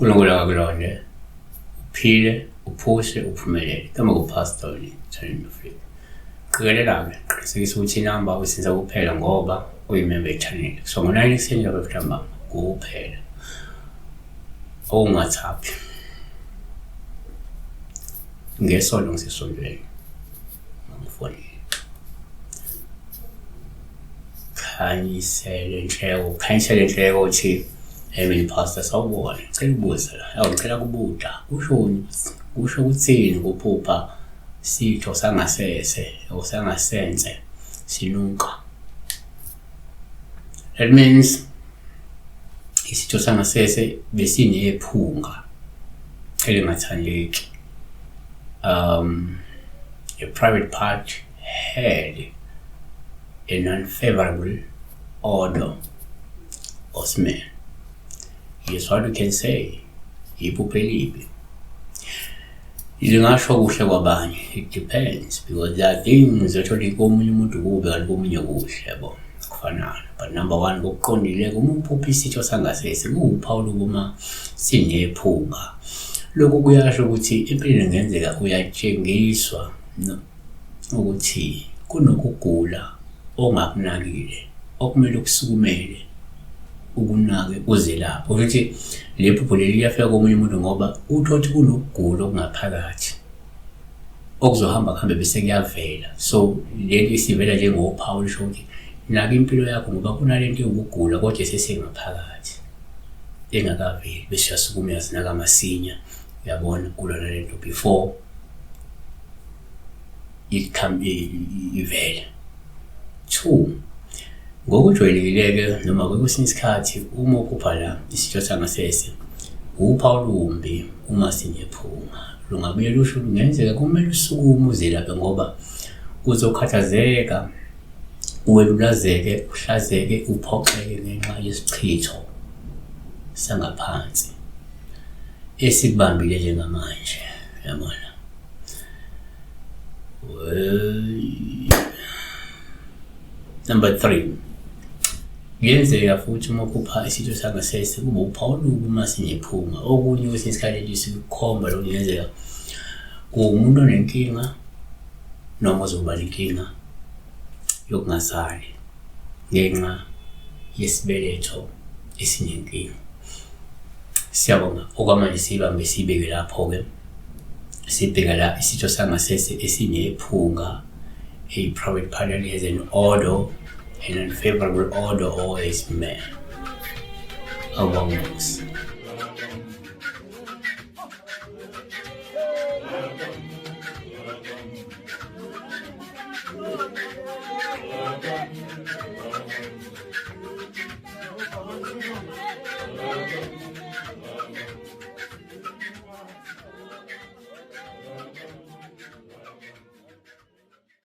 uNkulunkulu akakulonde, uphile, uphuse, uphumelele. Kama kuPastor Channel Africa. Qikelela-ke, qinisekisa ukuthi inamba uyisenza kuphela ngoba uyimember ye-channel. So ngo-9 ekuseni lapha ntambama kuphela. Okungathaphi. Ngesonto ngisesontweni. Ngifonile. Khanyisele Nhleko, Khanyisele Nhleko uthi Amen Pastor, sawubona. Ngicela ukubuza la. Awu ngicela kubuta. Kushoni? Kusho ukuthini kuphupha sitho sangasese or sangasense sinuka? That means isitho sangasese besinephunga elingathandeki. A private part had an unfavorable odor or smell. Yes, what we can say, iphupho elibi. Lingasho kuhle kwabanye, it depends because there are things othola komunye umuntu kubi kanti komunye kuhle, yabo, kufanana. But number one, ngokuqondile uma uphupha isitho sangasese kuwuphawu lokuma sinephunga. Lokhu kuyasho ukuthi empilweni kungenzeka uyatshengiswa ukuthi kunokugula ongakunakile okumele ukusukumele ukunake uzelaphe. Kusho ukuthi le phupho leli liyafika komunye umuntu ngoba uthola ukuthi kunokugula okungaphakathi okuzohamba kuhambe bese kuyavela. So lento isivela njengophawu lisho ukuthi naka impilo yakho ngoba kunalento ewukugula kodwa esesengaphakathi engakaveli, bese uyasukuma uyazinaka masinya, uyabona, ulwa nalento before it come ivele. Two, ngokujwayelekile-ke noma kwesinye isikhathi uma uphupha la isitho sangasese uphawu olumbi uma sinephunga, lungabuye lusho kungenzeka kumele usukume uzelaphe ngoba uzokhathazeka, welulazeke, uhlazeke, uphoxeke ngenxa yesichitho sangaphansi esikubambile njengamanje, uyabona. Number three, kuyenzeka futhi uma uphupha isitho sangasese kube uphawu olubi uma sinephunga. Okunye kwesinye isikhathi lisikukhomba lokhu kungenzeka kuwumuntu onenkinga noma ozoba nenkinga yokungazali ngenxa yesibeletho esinenkinga. Siyabonga, okwamanje siyibambe siyibeke lapho-ke. Sibheka la isitho sangasese esinephunga, a private part has an odor, an unfavorable odor or a smell. Awubonga.